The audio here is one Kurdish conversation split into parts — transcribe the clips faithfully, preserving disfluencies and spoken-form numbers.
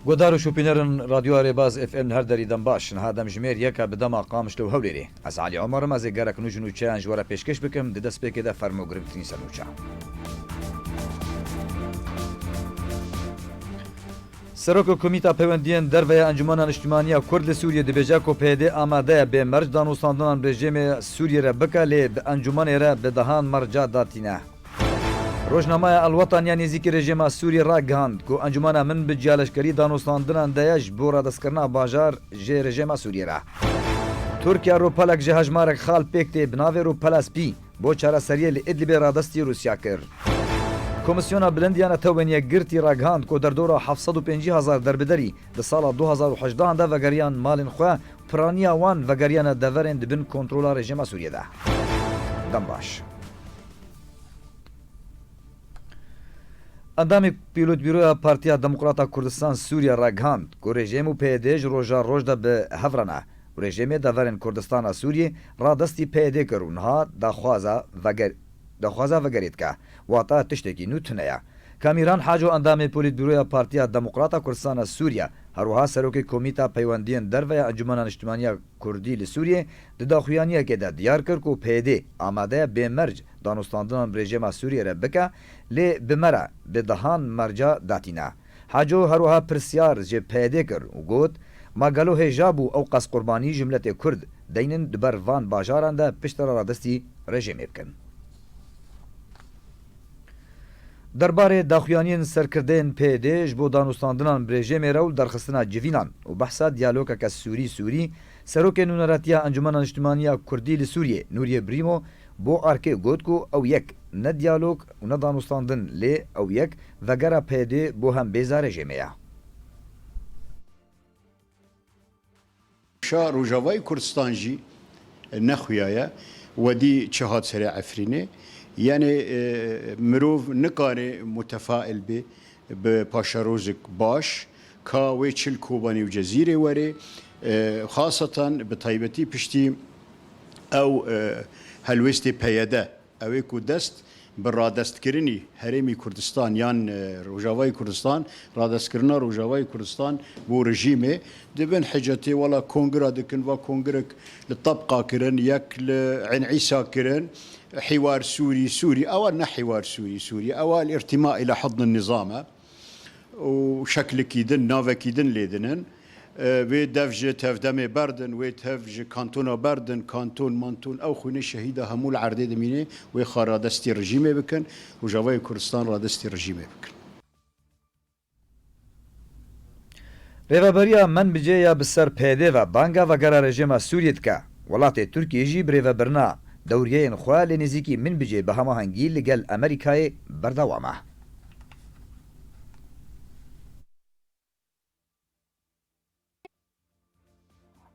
Guhdar û şopînerên Radyoya Rêbaz F M li her derî dem baş. Niha demjimêr yek e bi dema Qamişlo û Hewlêrê. Ez Elî Omer im, ez ê gelek nûj û nûçeyan ji we re pêşkêş bikim, di destpêkê de fermo girîngtirîn sernûçe. Serokê Komîta Peywendiyên Derve ya Encûmena Niştimanî ya Kurd li Sûriyê dibêje ku P Y D amade ye bê merc danûstandinan rejîmê Sûriyê re bike, lê bi encûmenê re bi dehan merca datîne. Rojnameya El Watan ya nêzîkî rejîma Sûriyê ragihand ku Encûmena Minbic ya leşkerî danûstandinan de ye ji bo radestkirina bajar ji rejîma Sûriyê re. Tirkiye rûpelek ji hejmarek xal pêk tê bi navê Rûpela Spî bo çareseriyê li Idlibê radestî Rûsya kir. Komîsyona Bilind ya Netewên Yekgirtî ragihand ku derdora heft sed û pêncî hezar derbiderî di sala du hezar û hejdehan de vegeriyan malên xwe, piraniya wan vegeriyane deverên di bin kontrola rejîma Sûriyê de. Dem baş. Endamê Polîtbîroya Partiya Demokrata Kurdistan Sûriye ragihand ku rejîm û P Y D ji roja roj de bi hev re ne û rejîmê deverên Kurdistana Sûriyê radestî P Y D kir û niha daxwaza veger-, daxwaza vegerê dike. Wata tiştekî nû tune ye. Kamîran Haco, endamê Polîtbîroya Partiya Demokrata Kurdistana Sûriye, her wiha serokê Komîta Peywendiyên Derve ya Encûmena Niştimanî ya Kurdî li Sûriyê, di daxuyaniyekê de diyar kir ku P Y D amade ye bê merc danûstandinan bi rejîma Sûriyê re bike, lê bi me re bi dehan merca datîne. Haco her wiha pirsyar ji P Y D kir û got, Ma gelo hêja bû ew qas qurbanî ji miletê Kurd deynin di ber van bajaran de piştre radestî rejîmê bikin? Derbarê daxuyaniyên serkirdeyên P Y D ji bo danûstandinan bi rejîmê re û derxistina civînan û behsa diyalogeke Sûrî-Sûrî, serokê nûneratiya Encûmena Niştimanî ya Kurdî li Sûriyê, Nûriyê Brîmo, bo Arkê got ku ew yek ne diyalog û ne danûstandin, lê ew yek vegera P Y D bo hembêza rejîmê ye. Şa Rojavayê Kurdistan jî nexuyaye, wedî çi hat serê Efrînê. Yanî, e, mirov nikare mutefail be bi paşerojek baş, ka wê çi li Kobanê û Cezîrê were, e, xaseten bi taybetî piştî ew, e, helwêstê P Y D, ew ê ku dest bi radestkirinî Herêmî Kurdistan yan, e, Rojavayê Kurdistan, radestkirina Rojavayê Kurdistan bo rejîmê, dibin hicetê, wela kongira dikin, va kongirek li Tebqa kirin, yek li Eyn Îsa kirin, hîwar Sûrî, Sûrî, ewa ne hîwar Sûrî, Sûrî, ewa el-îrtîma îla hidn nizam e. û şeklekî din, navekî din lê dinin. E, wê dev ji tevdemê berdin, wê tev ji kantona berdin, kanton, manton, ew xwînê şehîda hemû li erdê dimîne, wê xwe radestî rejîmê bikin, Rojavayê Kurdistan radestî rejîmê bikin. Rêveberiya Minbicê ya bi ser P Y D ve banga vegera rejîma Sûriyê dike. Welatê Tirkiyê jî bi rêvebirina dewriyeyên xwe lê nêzîkî Minbicê bi hemahengî li gel Amerîkayê berdewam e.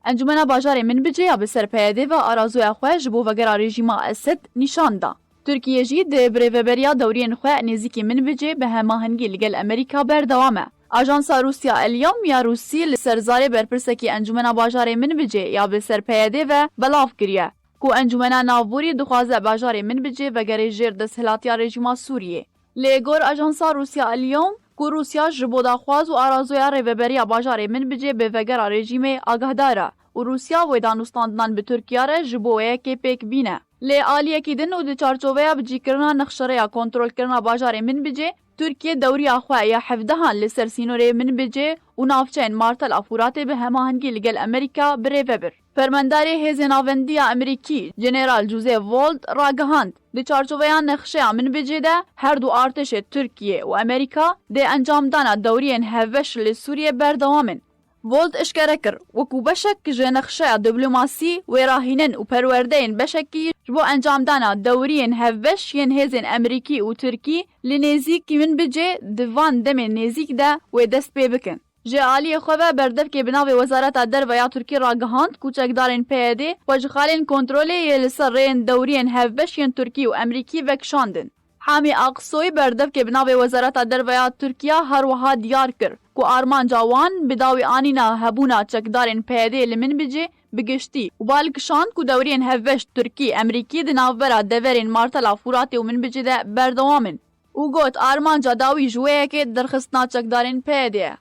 Encûmena Bajarê Minbicê ya bi ser P Y D ve arazoya xwe ji bo vegera rejîma Esed nîşan da. Tirkiye jî di birêveberiya dewriyên xwe nêzîkî Minbicê bi hemahengî li gel Amerîka berdewam e. Ajansa Rûsya El-Yewm ya Rûsî li ser zarê berpirsekî Encûmena Bajarê Minbicê ya bi ser P Y D ve belav kiriye ku Encûmena Navborî dixwaze bajarê Minbicê vegere jêr desthilatiya rejîma Sûriyê. Lê gor ajansa Rûsya El-Yewm, ku Rûsya ji bo daxwaz û arazoya rêveberiya bajarê Minbicê bi vegera rejîmê agahdar e û Rûsya wê danûstandinan bi Tirkiye re ji bo wê yekê pêk bîne. Lê aliyekî din û di çarçoveya bicîkirina nexşerêya kontrolkirina bajarê Minbicê, Tirkiye dewriya xwe ya hevdehan li ser sînorê Minbicê û navçeyên Martela Fûratê bi hemahengî li gel Amerîka bi rê ve bir. Fermandarê Hêzên Navendî ya Amerîkî, General Joseph Volt, ragihand, di çarçoveya nexşeya Minbicê de her du artêşê Tirkiye û Amerîka dê encamdana dewriyên hevbeş li Sûriyê berdewam in. Volt eşkere kir, wekû beşek ji nexşeya diplomasî wê rahînin û perwerdeyên beşekî ji bo encamdana dewriyên hevbeş yên hêzên Amerîkî û Tirkî li nêzîkî Minbicê di van demên nêzîk de wê dest pê bikin. Ji aliyê xwe ve berdevkê bi navê Wezareta Derve ya Tirkî ragihand ku çekdarên P Y D xwe ji xalên kontrolê yê li ser rêyên dewriyên hevbeş yên Tirkî û Amerîkî vekişandin. Hamî Aksoy, berdevkê bi navê Wezareta Derve ya Tirkiye, her wiha diyar kir ku armanca wan bi dawî anîna hebûna çekdarên P Y D li Minbicê bi giştî û bal kişand ku dewriyên hevbeş Tirkî, Amerîkî di navbera deverên Martela Fûratê û Minbicê de berdewam in û got, armanca dawî ji wê yekê derxistina çekdarên P Y D ye.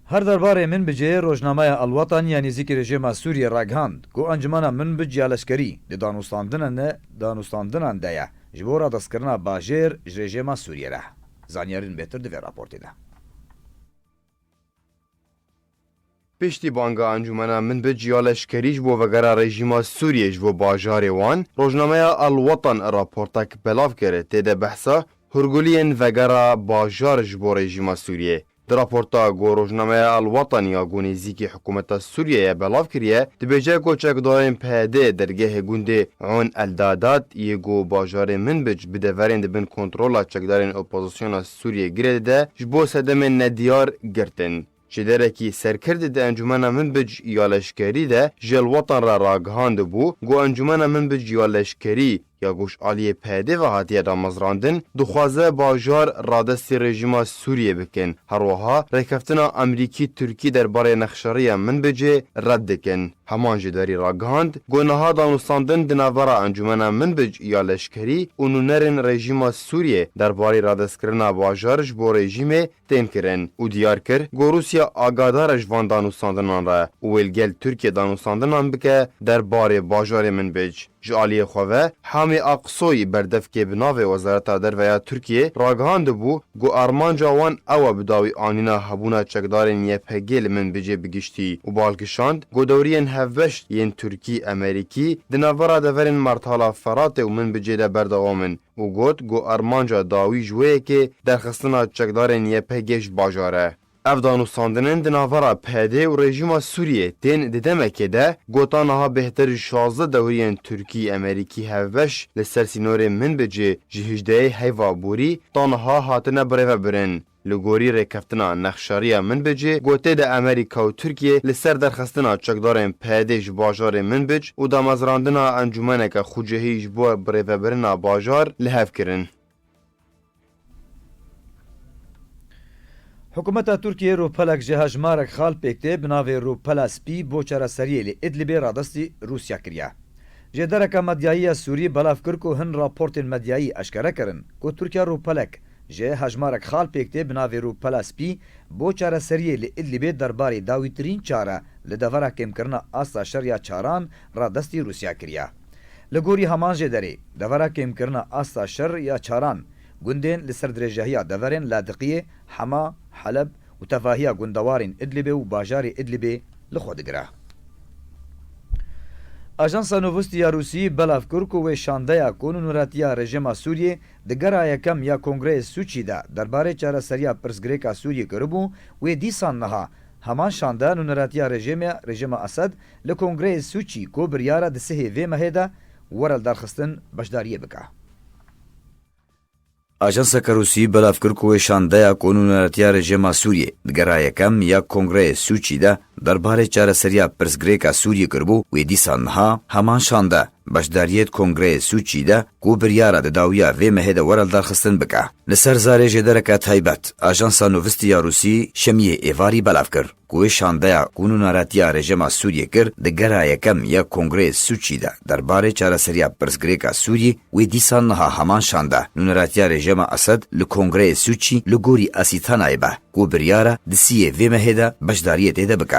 Her derbarê Minbicê rojnameya El-Watan ya nêzîkî rejîma Sûriyê ragihand ku encûmena Minbic ya leşkerî di danûstandinan de, danûstandinan de ye ji bo radestkirina bajêr ji rejîma Sûriyê re. Zanyarîn bêtir di vê raportê de. Piştî banga encûmena Minbic ya leşkerî ji bo vegera rejîma Sûriyê ji bo bajarê wan, rojnameya El-Watan raportek belav kir, tê de behsa hûrguliyên vegera bajar ji bo rejîma Sûriyê. Di raporta ku rojnameya El-Watan ya ku nêzîkî hikûmeta Sûriyeyê belav kiriye, dibêje ku çekdarên P Y D dergehê gundê Ewn El Dadad yê ku bajarê Minbic bi deverên di bin kontrola çekdarên opozisyona Sûriyê girê dide, ji bo sedemên nediyar girtin. Ji derekî serkirdî di encûmena Minbic ya leşkerî de ji El-Watan re ragihandibû ku encûmena Minbic ya leşkerî ya ku ji aliyê P Y D ve hatiye damezrandin, dixwaze bajar radestî rejîma Sûriyê bikin. Her wiha rêkeftina Amerîkî-Tirkî derbarê nexşeriya Minbicê red dikin. Heman jêderî ragihand ku niha danûstandin di navbera encûmena Minbic ya leşkerî û nûnerên rejîma Sûriyê derbarê radestkirina bajar ji bo rejîmê tên kirin û diyar kir ku Rûsya agadar e ji van danûstandinan re û wê li gel Tirkiye danûstandinan bike derbarê bajarê Minbic. Ji aliyê xwe ve, Hamî Aksoyî berdevkê bi navê Wezareta Derve ya Tirkiyê ragihandibû ku armanca wan ew e bi dawî anîna hebûna çekdarên Y P G li Minbicê bi giştî û bal kişand ku dewriyên hevbeş yên Tirkî-Amerîkî di navbera deverên Merthala Feratê û Minbicê de berdewam in û got ku armanca dawî ji wê yekê derxistina çekdarên Y P G ji bajar e. Ev danûstandinên di navbera P Y D û rejîma Sûriyê tên di demekê de ku ta niha bêhtir ji şazdeh dewriyên Tirkî-Amerîkî hevbeş li ser sînorê Minbicê ji hêjdehê heyva borî ta niha hatine birêvebirin. Li gorî rêkeftina nexşeriya Minbicê ku tê de Amerîka û Tirkiye li ser derxistina çekdarên P Y D ji bajarê Minbic û damezrandina encûmeneke xucehî ji bo birêvebirina bajar li hev kirin. Hikûmeta Tirkiyê rûpelek ji hejmarek xal pêk tê bi navê Rûpela Spî bo çareseriyê li Idlibê radestî Rûsya kiriye. Jêdereke medyayî ya Sûrî belav kir ku hin raportên medyayî eşkere kirin ku Tirkiye rûpelek ji hejmarek xal pêk tê bi navê Rûpela Spî bo çareseriyê li Idlibê derbarê dawîtirîn çare li devera kêmkirina asta şer ya çaran radestî Rûsya kiriye. Li gorî heman jêderê, devera kêmkirina asta şer ya çaran gundên li ser dirêjehiya deverên Ladiqiyê, Hema, Heleb û tevahiya gundewarên Idlibê û bajarê Idlibê li xwe digire. Ajansa Nûvistî ya Rûsî belav kir ku wê şandeya ku nûneratiya rejîma Sûriyê di gera yekem ya Kongreyê Sûçî de derbarê çareseriya pirsgirêka Sûriyê kiribû, wê dîsan niha heman şande nûneratiya rejîmê, rejîma Esed li Kongreyê Sûçî ku biryar e di sihê vê mehê de were lidarxistin beşdariyê bike. Ajanseke Rûsî belav kir ku wê şandeya ku nûneratiya rejîma Sûriyê di gera yekem ya Kongreyê Sûçî de derbarê çareseriya pirsgirêka Sûriyê kiribû, wê dîsa niha heman şande beşdariyê di Kongreyê Sûçî de ku biryar e di dawiya vê mehê de were lidarxistin bike. Li ser zarê jêdereke taybet, Ajansa Nûvistî ya Rûsî şemiyê êvarî belav kir ku wê şandeya ku nûneratiya rejîma Sûriyê kir di gera yekem ya Kongreyê Sûçî de derbarê çareseriya pirsgirêka Sûriyê, wê dîsa niha heman şande nûneratiya rejîma Esed li Kongreyê Sûçî li gorî Asîtanayê be ku biryar e di siyê vê mehê de beşdariyê tê de bike.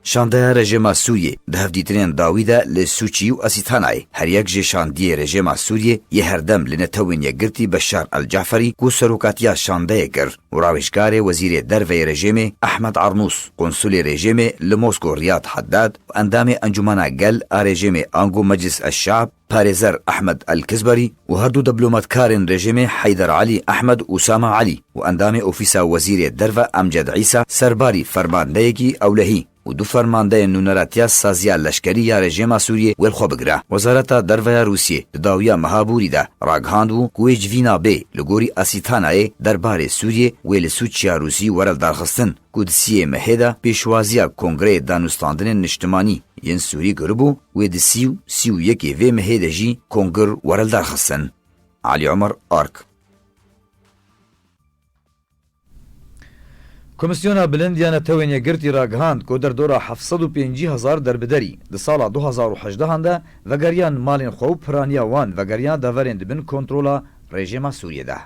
Şandeya rejîma Sûriyê di hevdîtinên dawî de li Sûçî û Asîtanayê, her yek jê şandiyê rejîma Sûriyê yê herdem li Netewên Yekgirtî Beşar El Caferî ku serokatiya şandeyê kir û rawêjkarê wezîrê derve yê rejîmê Ehmed Arnûs, konsulê rejîmê li Mosko Riyad Haddad û endamê Encûmena Gel a rejîmê ango Meclis El Şab parêzer Ehmed El Kizberî û her du diplomatkarên rejîmê Heyder Alî Ehmed û Usama Alî û endamê Ofîsa Wezîrê Derve Emced Îsa serbarî fermandeyekî ewlehî û du fermandeyên nûneratiya saziya leşkerî ya rejîma Sûriyê wê li xwe bigire. Wezareta Derve ya Rûsiyê di dawiya meha borî de ragihandibû ku wê civîna bê li gorî Asîtanayê derbarê Sûriyê wê li Sûçiya Rûsî were lidarxistin ku di siyê mehê de pêşwaziya Kongreyê Danûstandinên Niştimanî yên Sûrî kiribû, wê di sî û sî û yekê vê mehê de jî kongir were lidarxistin. Alî Omer, Ark. Komîsyona Bilind ya Netewên Yekgirtî ragihand ku derdora heft sed û pêncî hezar derbiderî di sala du hezar û hejdehan de vegeriyan malên xwe û piraniya wan vegeriya deverên di bin kontrola rejîma Sûriyê de.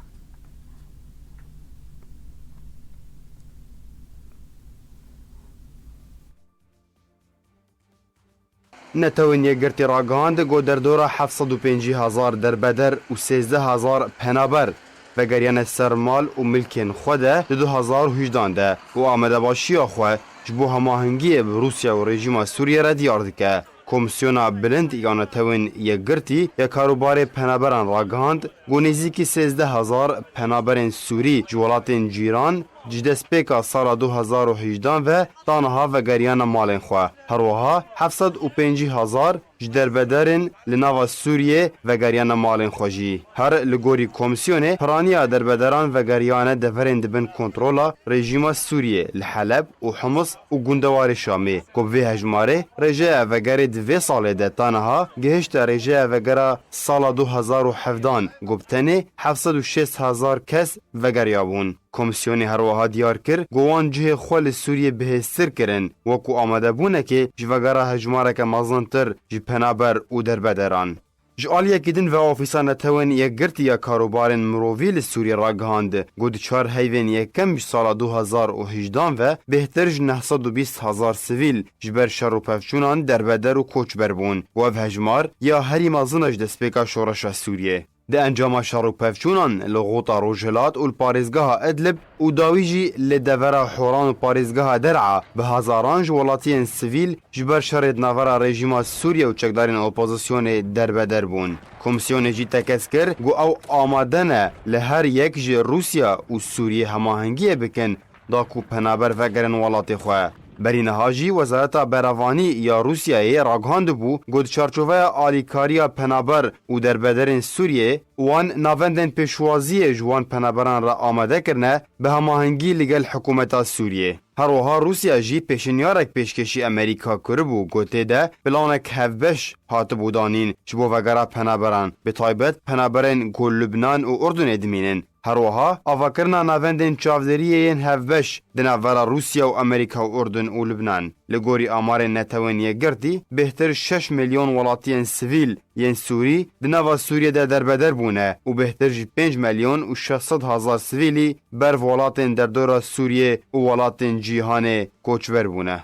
Netewên Yekgirtî ragihand ku derdora heft sed û pêncî hezar derbeder û sêzdeh hezar penaber vegeriyane ser mal û milkên xwe de di du hezar û hejdan de û amadebaşiya xwe ji bo hemahengiyê bi Rûsya û rejîma Sûriyê re diyar dike. Komîsyona Bilind ya Netewên Yekgirtî ya Karûbarê Penaberan ragihand ku nêzîkî sêzdeh hezar penaberên Sûrî ji welatên cîran ji destpêka sala du hezar û hejdan ve ta niha vegeriyane malên xwe. Her wiha heft sed û pêncî hezar ji derbederên li nava Sûriyê vegeriyane malên xwe jî. Her li gorî komîsyonê, piraniya derbederan vegeriyane deverên dibin kontrola rejîma Sûriyê li Heleb û Humus û gundewarê Şamê, ku bi vê hejmarê rêjeya vegerê di vê salê de ta niha gihişte rêjeya vegera sala du hezar û hevdan, ku bi tenê heft sed û şêst hezar kes vegeriyabûn. Komîsyonê her wiha diyar kir ku wan cihê xwe li Sûriyê bihêztir kirin, wekû amadebûnekê ji vegera hejmareke mezintir ji penaber û derbederan. Ji aliyekî din ve Ofîsa Netewên Yekgirtî ya Karûbarên Mirovî li Sûriyê ragihand ku di çar heyvên yekem ji sala du hezar û hejdan ve bêhtir ji neh sed û bîst hezar sivîl ji ber şer û pevçûnan derbeder û koçber bûn û ev hejmar ya herî mezin e ji destpêka şoreşa Sûriyê. Di encama şer û pevçûnan li Xûta Rojhilat û li parêzgeha Idlib û dawî jî li devera Horan û parêzgeha Der'a bi hezaran ji welatiyên sivîl ji ber şerê di navbera rejîma Sûriye û çekdarên opozisyonê derbeder bûn. Komîsyonê jî tekez kir ku ew amade ne li her yek ji Rûsya û Sûriyê hemahengiyê bikin, da ku penaber vegerin welatê xwe. Berî niha jî Wezareta Berevanî ya Rûsyayê ragihandibû ku di çarçoveya alîkariya penaber û derbederên Sûriyê, wan navendên pêşwaziyê ji wan penaberan re amade kirine bi hemahengî li gel hikûmeta Sûriyê. Her wiha Rûsya jî pêşinyarek pêşkêşî Amerîka kiribû ku tê de planek hevbeş hatibû danîn ji bo vegera penaberan, bi taybet penaberên ku Lubnan û Urdunê dimînin. Her wiha avakirina navendên çavdêriyê yên hevbeş di navbera Rûsya û Amerîka û Urdun û Lubnan. Li gorî amarên Netewên Yekgirtî, bêhtir şeş milyon welatiyên sivîl yên Sûrî di nava Sûriyê de derbeder bûne û bêhtir ji pênc milyon û şeş sed hezar sivîlî ber bi welatên derdora Sûriyê û welatên cîhanê koçber bûne.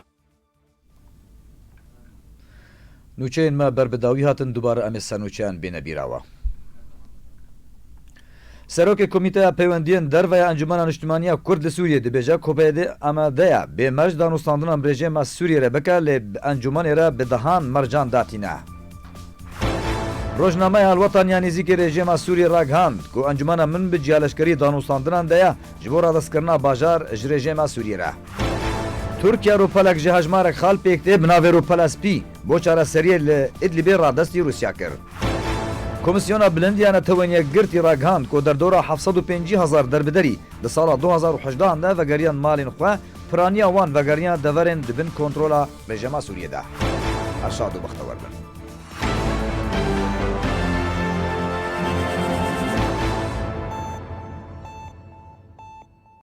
Nûçeyên me ber bi dawî hatin, dubare em ê ser nûçeyan bêne bîra we. Serokê Komîteya Peywendiyên Derve ya Encûmena Niştimanî ya Kurd li Sûriyê dibêje, K P D amade ye bê merc danûstandinan bi rejîma Sûriyê re bike, lê bi encûmenê re bi dehan mercan datîne. Rojnameya Helwetan ya nêzîkî rejîma Sûriyê ragihand ku encûmena min bi cihaleşkerî danûstandinan de ye ji bo radestkirina bajar ji rejîma Sûriyê re. Tirkiye rûpelek ji hejmarek xal pêk tê bi navê Rûpela Spî bo çareseriyê li Idlibê radestî Rûsya kir. Komîsyona Bilind ya Netewên Yekgirtî ragihand ku derdora heft sed û pêncî hezar derbiderî di sala du hezar û hejdehan de vegeriyan malên xwe, piraniya wan vegeriya deverên di bin kontrola rejîma Sûriyê de. Erşad û bextewer bin.